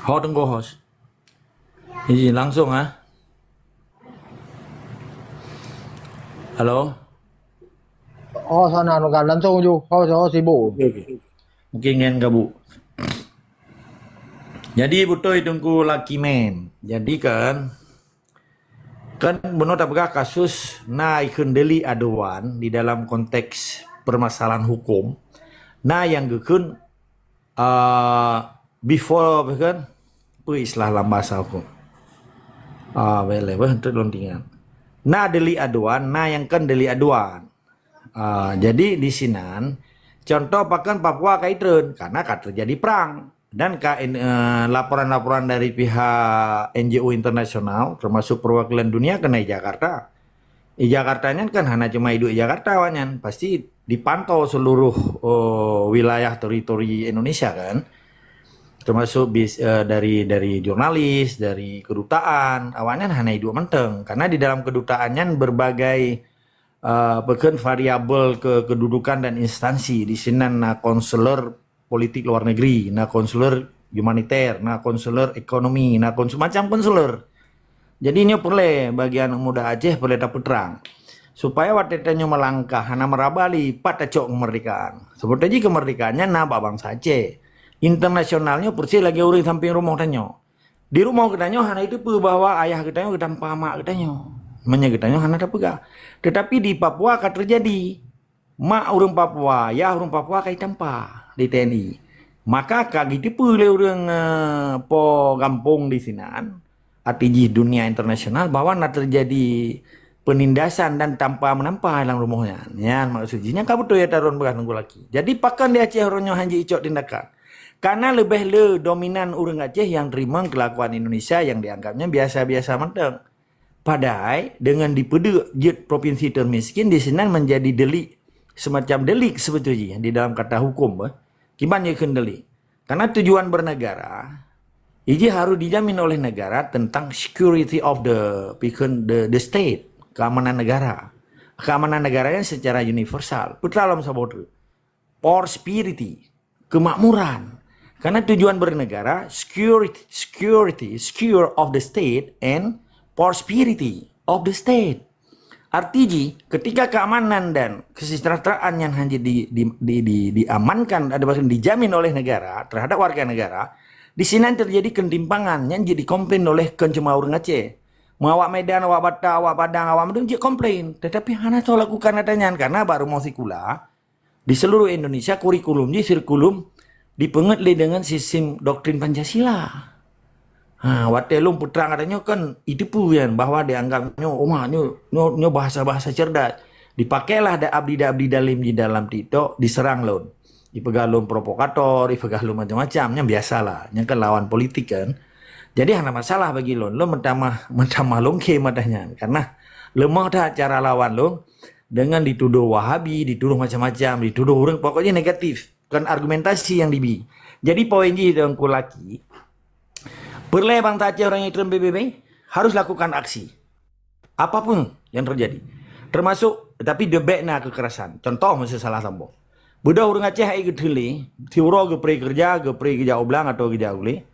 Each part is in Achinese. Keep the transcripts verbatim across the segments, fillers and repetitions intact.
Ho Teungku host. Iji langsung ah. Halo. Oh sana nukan langsung ju. Ho ho sibuk. Okey, okey. Mungkin ngen gabu. Jadi beutôi Teungku Lucky Man. Jadi kan kan bunoe tapeugah kasus na ikheun delik aduan di dalam konteks permasalahan hukum. Na yang geukheun uh, before apa kan? Apa istilah dalam bahasa hukum? Ah, uh, boleh bah untuk lon tinggal. Na delik aduan, na yang kan delik aduan. Uh, jadi di sinan contoh pakan Papua ka itreun karena ka terjadi perang dan ka uh, laporan-laporan dari pihak N G O internasional termasuk perwakilan dunia kena di Jakarta. Di Jakarta nyan kan hana cuma hidup di Jakarta awaknyan, pasti dipantau seluruh uh, wilayah teritori Indonesia kan. Termasuk bis, uh, dari dari jurnalis, dari kedutaan, awaknyan hana hidup manteng karena di dalam kedutaan nyan berbagai uh, pekan variabel ke kedudukan dan instansi. Di sinan na konselor politik luar negeri, na konselor humaniter, na konselor ekonomi, na konselor macam konselor. Jadi nyoe peureulée bagi aneuk muda Aceh peureulée tapeutrang supaya watée tanyoe meulangkah hana meuraba lé pat tacok kemerdekaan. Seperti ji kemerdekaan nyan na bak bansa Aceh. Internasional nyoe persis lagi ureuëng samping rumoh tanyoe. Di rumoh geutanyoe hana jiteupeue bahwa ayah geutanyoe geutampa mak geutanyoe. Meunyoe geutanyoe hana tapeugah. Tetapi di Papua ka terjadi. Mak ureuëng Papua, ayah ureuëng Papua ka jitampa di T N I. Maka ka jiteupeue lé ureuëng uh, po gampông di sinan, arti jih dunia internasional bahwa na terjadi penindasan dan tampa meunampa lam rumoh nyan. Nyan maksud jih. Nyan ka beutôi ya taron beurah nunggu laki. Jadi pakon di Aceh uroe nyoe hana jicok tindakan. Karena lebih le dominan ureuëng Aceh yang terima kelakuan Indonesia yang dianggapnya biasa-biasa manteng. Padahai dengan dipeudeuk jeuet provinsi termiskin di sinan menjadi delik, semacam delik sebetulnya di dalam kata hukum. Kiban jeuet kheun delik. Karena tujuan bernegara, iji harus dijamin oleh negara tentang security of the the, the state, keamanan negara. Keamanan negara yang secara universal. Putra lom saboh prosperity, kemakmuran. Karena tujuan bernegara, security, security, secure of the state and prosperity of the state. Arti jih, ketika keamanan dan kesejahteraan yang hanya di, di, di, di, diamankan, ada bahkan dijamin oleh negara terhadap warga negara, di sinan terjadi ketimpangan yang jadi komplain oleh kencema urang Aceh. Mau awak Medan, awak Batak, awak Padang, awak Madung, jeuet komplain. Tetapi hana soe lakukan atanyan karena baru mau sikula, di seluruh Indonesia kurikulum jih sirkulum dipeunget lé dengan sistem doktrin Pancasila. Ha, watée lôn peutrang gata nyoe kan iteupeue nyan bahwa dianggap nyoe uma nyoe nyoe, nyoe bahasa-bahasa cerdas. Dipakailah da abdi-abdi dalim di dalam TikTok diserang lôn. Dipeugah lôn provokator, dipeugah lôn macam-macam. Nyan biasalah. Nyan kan lawan politik kan. Jadi hana masalah bagi lôn. Lôn meutamah meutamah lôn khe mata nyan karena lemah that cara lawan lôn. Dengan dituduh Wahabi, dituduh macam-macam, dituduh ureuëng pokoknya negatif. Bukan argumentasi yang dibi. Jadi poin jih Teungku Lucky, peureulée bansa Aceh urang nyang treun B B B harus lakukan aksi. Apapun yang terjadi. Termasuk tapi debek na kekerasan. Contoh masa salah sambung. Beudôh ureuëng Aceh hai geuteuli, siuroe geupri kerja, geupri geujak ublang atau geujak uli.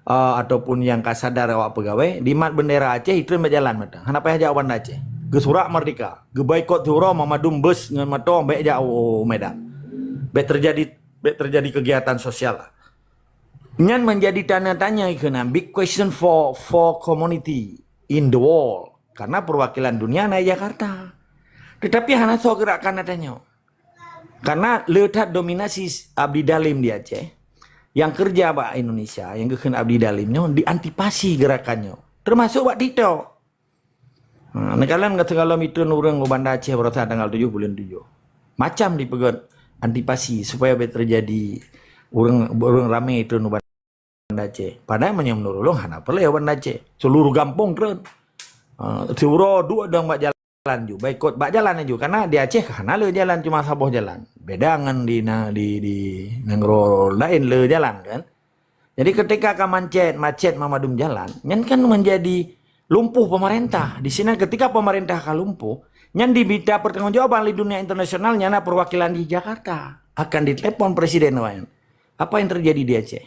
uh, ataupun nyang ka sadar awak peugawée, dimat bendera Aceh itreun bak jalan mata. Hana payah jak Banda Aceh. Geusurak merdeka, geubaikot siuroe memadum bus ngon moto bék jak u Medan. Bék terjadi bék terjadi kegiatan sosial lah. Nyan menjadi tanda tanya keunan, big question for for community in the world. Karena perwakilan dunia naik Jakarta. Tetapi hana soe gerakan tanyoe. Karena le that dominasi abdi dalim di Aceh, yang kerja bak Indonesia, yang geukheun abdi dalim nyoe diantisipasi gerakan nyoe, termasuk bak TikTok. Ha, neukalon ka segala mitun ureuëng u Banda Aceh baroesa tanggal tujuh bulan tujuh. Macam dipeugét antisipasi supaya bék terjadi ureuëng ureuëng ramé itreun u Banda Aceh. Padahai meunyoe meunurot ulôn hana peureulée u Banda Aceh. Seluruh gampông treun. Ha, siuroe duek dong bak jalan ju, baikot bak jalan ju. Karena di Aceh hana le jalan, cuma saboh jalan. Beda ngon di na, di di nanggroe laén le jalan kan. Jadi ketika ka mancet, macet memadum jalan, nyan kan menjadi lumpuh pemerintah. Di sini ketika pemerintah ka lumpuh, nyan diminta pertanggungjawaban oleh dunia internasional, nyana perwakilan di Jakarta akan ditelepon presiden lain. Apa yang terjadi di Aceh?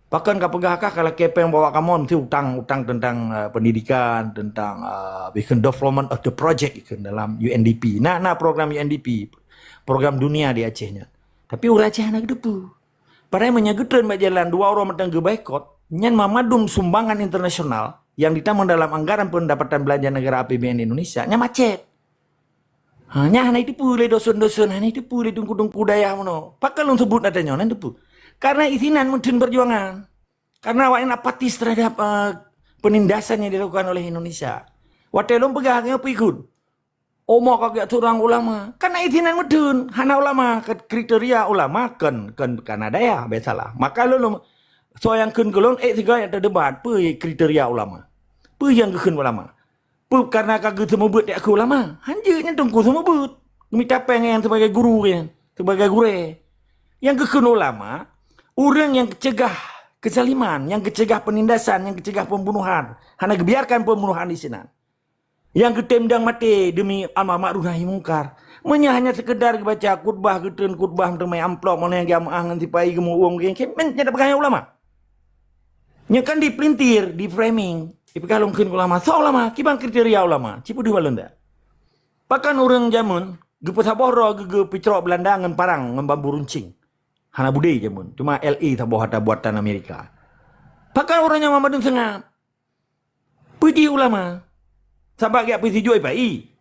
Pakon ka peugah kah ka lakée péng bak awak kamoe meusti utang, utang teuntang, eh, pendidikan, teuntang, eh, ikheun development of the project ikheun dalam U N D P. Na, na program U N D P, program dunia di Aceh nyan. Tapi ureuëng Aceh hana geuteupeue. Padahai meunyoe geutreun bak jalan dua uroe mantong geuboikot, nyan mamadum sumbangan internasional yang ditamong dalam anggaran pendapatan belanja negara A P B N Indonesia, nyan macet. Ha, nyan hana jiteupeue lé dosen-dosen, hana jiteupeue lé teungku-teungku dayah meunoe. Pakon lôn sebut ata nyoe, hana jiteupeue. Karena isinan meutheun perjuangan. Karena awaknyan apatis terhadap, eh, penindasan yang dilakukan oleh Indonesia. Watée lôn peugah, nyoe peue ikheun? Omak ka geujak seurang ulama. Karena isinan meutheun, hana ulama, ke-, kriteria ulama kon, kon kana dayah, biasalah. Maka lôn, lôn, soe nyang kheun keu lôn, ék sigoe nyang teudebat, peue kriteria ulama? Peue nyang geukheun ulama? Peue karena ka geuseumeubeuet jak keu ulama? Hanjeuet, nyan teungku seumeubeuet. Geumita péng nyan sebagai guru nyan, sebagai gurée. Nyang geukheun ulama, ureuëng nyang geucegah kezaliman, nyang geucegah penindasan, nyang geucegah pembunuhan. Hana geubiarkan pembunuhan di sinan. Nyang geutem dang maté demi amar ma'ruf nahi mungkar. Meunyoe hanya sekedar geubaca khutbah, geutreun khutbah, meuteumé amplop, meunyoe jamaah ngon sipai geumeuueng, nyan, nyan peugah ulama. Nyoe kan dipelintir, di-framing. Dipeugah lôn kheun ulama. Soe ulama? Kiban kriteria ulama? Cipeudeuh bak lôn dak. Pakon ureuëng jameun geupeusaboh droe geugeupicrok Belanda ngon parang, ngon bambu runcing? Hana budé jameun. Cuma L A saboh ata buatan Amerika. Pakon ureuëng nyan mandum seungab? Peue jih ulama? Sabab geujak peusijuek sipai?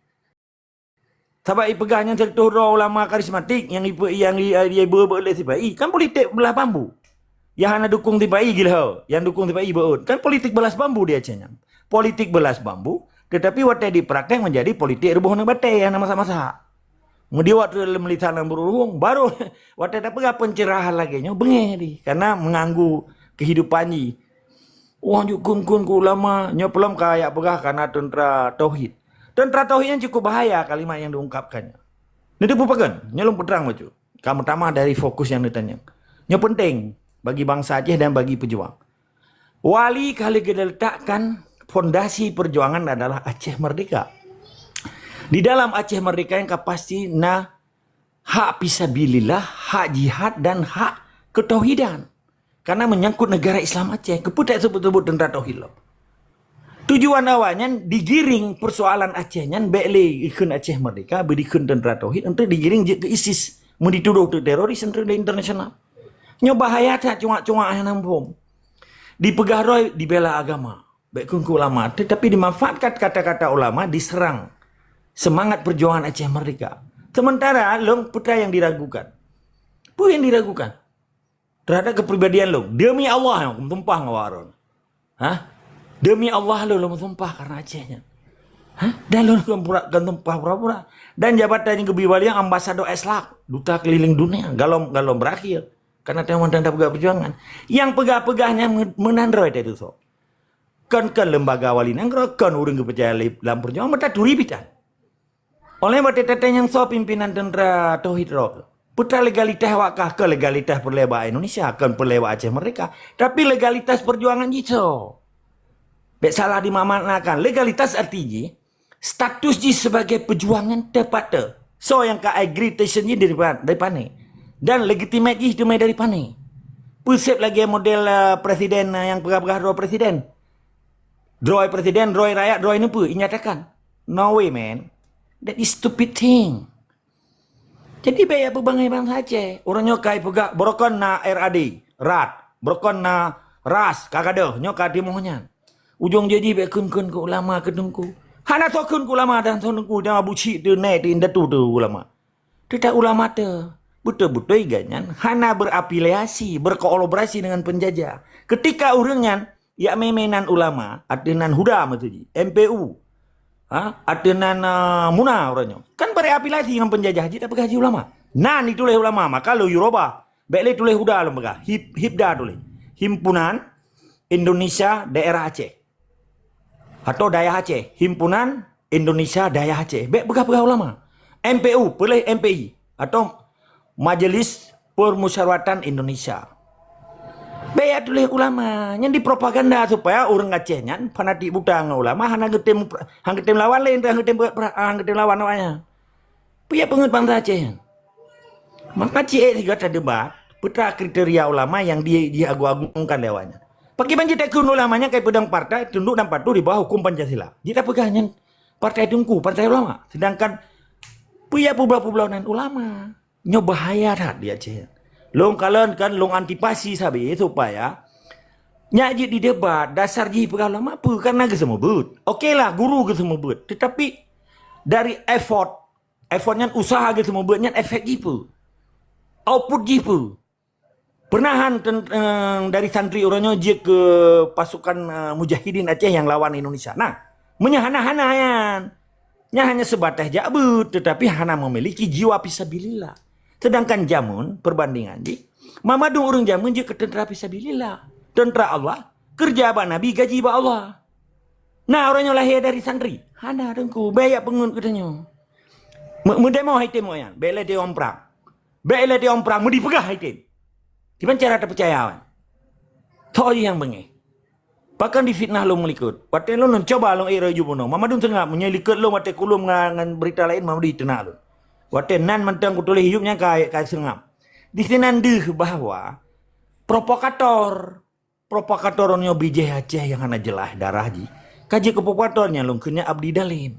Sabab ipeugah nyan siratoh droe ulama karismatik nyang ipe-, nyang i-, i-, ibeuet lé sipai. Kan politik belah bambu. Nyang hana dukung sipai gilho, nyang dukung sipai beuet. Kan politik belas bambu di Aceh nyan. Politik belas bambu, tetapi watée dipraktek menjadi politik ruboh aneuk batée nyang na masak-masak. Meudeh watée lé meulisan lam beureuruhong, baru watée tapeugah pencerahan lagée nyoe beungéh di, karena mengganggu kehidupan jih. Wah, jukun-kun keu ulama, nyoe peulom ka jak peugah kana teuntra tauhid. Teuntra tauhid nyan cukup bahaya kalimat nyang diungkapkan nyan. Neuteupeue pakon? Nyoe lôn peutrang bacut. Ka meutamah dari fokus nyang neutanyong. Nyoe penting bagi bansa Aceh dan bagi pejuang. Wali ka lheueh geuletakkan fondasi perjuangan adalah Aceh Merdeka. Di dalam Aceh Merdeka nyan ka pasti na hak fisabilillah, hak jihad, dan hak ketauhidan. Karena menyangkut negara Islam Aceh, keupeue tak sebut-sebut tentara tauhid lom? Tujuan awaknyan digiring persoalan Aceh nyan, bék lé ikheun Aceh Merdeka, beu dikheun tentara tauhid, untuk digiring jeuet keu ISIS, meuditudoh teuk teroris, untuk di internasional. Nyoe bahaya that, cungak-cungak nyang na muphom. Dipeugah droe dibela agama, bék kheun keu ulama, tetapi dimanfaatkan kata-kata ulama diserang semangat perjuangan Aceh Merdeka. Sementara lom peue nyang diragukan. Peue nyang diragukan? Terhadap kepribadian lôn. Demi Allah, lôn meusumpah ngon awak droe. Hah? Demi Allah lôn, lôn meusumpah karena Aceh nyan. Hah? Dan lôn kon pura-, kon sumpah pura-pura. Dan jabatan nyang geubri bak lôn ambasador akhlak, duta keliling dunia, golom, golom berakhir. Karena teuma mantong tapeugah perjuangan. Nyang peugah-peugah nyan me-, meunan droe teuh soe. Kon, kon lembaga wali nanggroe, kon ureuëng geupeucaya lé lam perjuangan, meutaturi bitan. Oleh watée tatanyong soe pimpinan tentara tauhid droe, peue that legalitas awak kah? Kon legalitas peureulée bak Indonesia, kon peureulée bak Aceh Merdeka, tapi legalitas perjuangan jih soe? Bék salah dimaknakan. Legalitas arti jih, status jih sebagai pejuang nyan teupatéh. Soe nyang ka agree station jih dari pa-, dari pané. Dan legitimate jih teumé dari pané. Peue seb lagée model, eh, presiden, eh, nyang peugah-peugah droe presiden. Droe presiden, droe rakyat, droe neupeu, inyatakan. No way, man. That is stupid thing. Jadi, bék jak peubangai bansa Aceh. Ureuëng nyoe ka ipeugah, beurokon na R A D, rat. Beurokon na ras, ka gadôh. Nyoe ka timoh nyan. Ujong jih bék kheun-kheun keu ulama, keu teungku. Hana soe kheun keu ulama dan soe teungku, dan Abu Syik teuh, nai teuh, indatu teuh ulama. Teutab ulama teuh, beutôi-beutôi gobnyan hana berafiliasi, berkolaborasi dengan penjajah. Ketika ureuëng nyan jak mé-mé nan ulama, ateueh nan HUDA meutuji, M P U, ha, ateueh nan, ah, MUNA uroe nyoe. Kan berafiliasi ngon penjajah, jeuet tapeugah jih ulama. Nan ituléh ulama, maka lôn yue rubah. Bék lé tuléh HUDA lôn peugah, hib-, HIPDA tuléh. Himpunan Indonesia Daerah Aceh. Atau Dayah Aceh, Himpunan Indonesia Dayah Aceh. Bék peugah-peugah ulama. M P U, peuléh M P I. Atau Majelis Permusyawaratan Indonesia. Bék jak tuléh ulama. Nyan dipropaganda supaya ureuëng Aceh nyan fanatik buta ngon ulama, hana geutem, hana geutem lawan lé, hana geutem, hana geutem lawan awaknyan. Peue jak peungeuet bansa Aceh nyan? Maka ci ék sigoe tadebat, Peue teuma kriteria ulama nyang di, diagung-agungkan lé awaknyan. Pakriban jih takheun ulama nyan ka jipeudong partai tunduk dan patuh di bawah hukum Pancasila. Jih tapeugah nyan partai teungku, partai ulama. Sedangkan peue nyang peubloe-peubloe nan ulama. Nyoe bahaya that di Aceh. Lôn kalon kan, lôn antisipasi sabe supaya nyak jeuet didebat, dasar jih peugah ulama peue, karena geuseumeubeuet. Oke lah, guru geuseumeubeuet. Tetapi dari effort, effort nyan, usaha geuseumeubeuet nyan, efek jih peue? Output jih peue? Peunahan ten-, eh, dari santri uroe nyoe jeuet keu pasukan, eh, mujahidin Aceh nyang lawan Indonesia. Nah, meunyoe hana-hana nyan, nyan hanya sebatas jak beuet, tetapi hana memiliki jiwa fisabilillah. Sedangkan jameun, perbandingan jih, mandum ureuëng jameun jeuet keu teuntara fisabilillah. Teuntara Allah, keureuja bak Nabi, gaji bak Allah. Nah, uroe nyoe lahé dari santri. Hana, Teungku, bék jak peungeut geutanyoe. Me-, meudemo hai tem nyan, bék lé teom prang. Bék lé teom prang, meudipeugah hai tem. Kiban cara tapeucaya wan? Tho jih nyang beungéh. Pakon difitnah lôn meulikot. Watée lôn, lôn cuba lôn ék rot jih bunoe. Mandum seungab, meunyoe likot lôn watée kulom ngan, ngan beurita laén, mandum diteunak lôn. Watée nan mantong kutuléh yup nyan ka, ka seungab. Disinan deuh bahwa provokator, provokator nyoe bijéh Aceh nyang hana jeulaih darah jih. Ka jeuet keu provokator nyan lôn kheun nyan abdi dalem.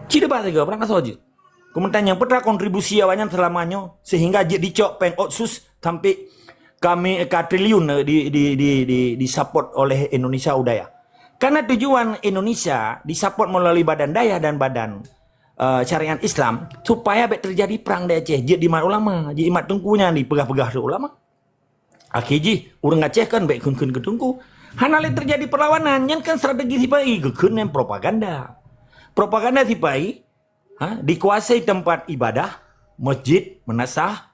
Cit ba sigoe, barang asoe jeuet. Keumeutanyong peue teuma kontribusi awaknyan seulama nyoe sehingga jeuet dicok péng otsus sampai kami ka triliun di, di, di, di, disupport oleh Indonesia u dayah. Karena tujuan Indonesia disupport melalui badan dayah dan badan, eh, syariat Islam supaya bék terjadi perang di Aceh, jeuet dimat ulama, jeuet imat teungku nyan dipeugah-peugah lé ulama. Akhé jih, ureuëng Aceh kan bék kheun-kheun keu teungku. Hana lé terjadi perlawanan, nyan kan strategi sipai, geukheun nyan propaganda. Propaganda sipai, ha, dikuasai tempat ibadah, masjid, meunasah,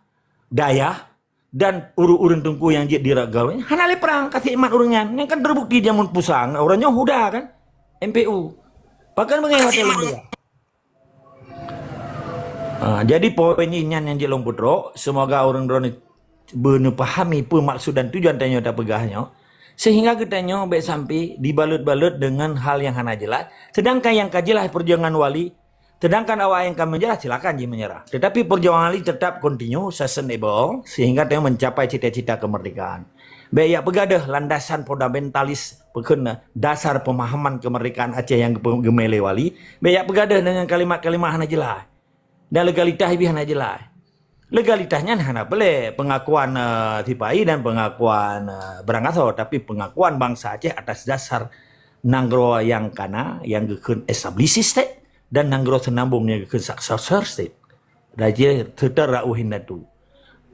dayah, dan ureuëng-ureuëng teungku nyang jeuet dirot gawa. Hana lé prang, ka seuimat ureuëng nyan. Nyan kan terbukti jameun pusang, ureuëng nyoe huda kan, M P U. Pakon beungéh watée lôn peugah. Ah, jadi poin jih nyan nyang jeuet lôn peutrok, seumoga ureuëng droeneuh beuneupahami peue maksud dan tujuan tanyoe tapeugah nyoe, sehingga geutanyoe bék sampai dibalut-balut deungon hal nyang hana jeulaih, sedangkan nyang ka jeulaih perjuangan wali, sedangkan awak nyang ka meunyeurah silakan jih meunyeurah. Tetapi perjuangan wali tetap continue, sustainable, sehingga tanyoe mencapai cita-cita kemerdekaan. Bék jak peugadôh landasan fundamentalis, peukheun dasar pemahaman kemerdekaan Aceh nyang geupe-, geumé lé wali. Bék jak peugadôh deungon kalimat-kalimat hana jeulaih. Dan legalitas jih hana jeulaih. Legalitas nyan hana peureulée pengakuan, eh, sipai dan pengakuan, eh, barang asoe, tapi pengakuan bangsa Aceh atas dasar nanggroe nyang kana, nyang geukheun established state, dan nanggroe seunambong nyang geukheun successor state. Raja Sultan Ra'uhin Datu.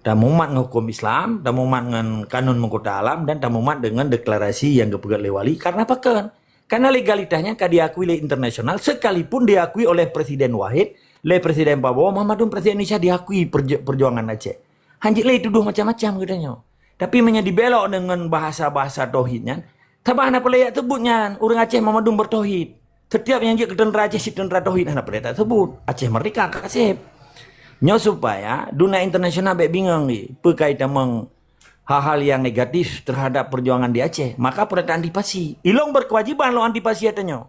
Tamumat ngon hukum Islam, tamumat ngon kanun meukuta alam, dan tamumat deungon deklarasi nyang geupeugét lé wali. Karena pakon? Karena legalitas nyan ka diakui lé internasional, sekalipun diakui oleh Presiden Wahid, lé Presiden Prabowo, mandum Presiden Indonesia diakui perju-, perjuangan Aceh. Hanjeuet lé tuduh macam-macam geutanyoe. Tapi meunyoe dibelok deungon bahasa-bahasa tauhid nyan, saban hana peureulée jak teubut nyan, ureuëng Aceh mandum bertauhid. Setiap nyang jeuet keu teuntara Aceh cit teuntara tauhid, hana peureulée jak teubut. Aceh merdeka ka seb. Nyoe supaya dunia internasional bék bingong lé, peue ka jitamong hal-hal nyang negatif terhadap perjuangan di Aceh, maka peureulée taantisipasi. Ilôn berkewajiban lôn antisipasi ata nyoe.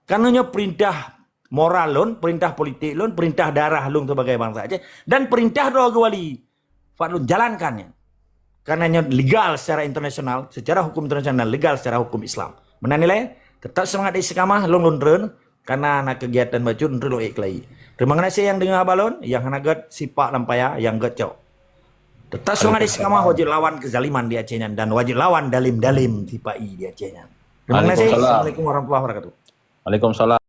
Karena nyoe perintah moral lôn, perintah politik lôn, perintah darah lôn sebagai bangsa Aceh, dan perintah droe geuwali. Pat lôn jalankan nyan. Karena nyoe legal secara internasional, secara hukum internasional, legal secara hukum Islam. Meunan ilée, tetap semangat istiqamah, lôn lôn treun, karena na kegiatan bacut, treun lôn ék keulayi. Terima kasih nyang deungoe haba lôn, nyang hana gét sipak lam paya, nyang gét cok. Tetap semangat istiqamah, wajib lawan kezaliman di Aceh nyan dan wajib lawan dalim-dalim sipai di Aceh nyan. Terima kasih. Waalaikumsalam. Assalamualaikum warahmatullahi wabarakatuh. Waalaikumsalam.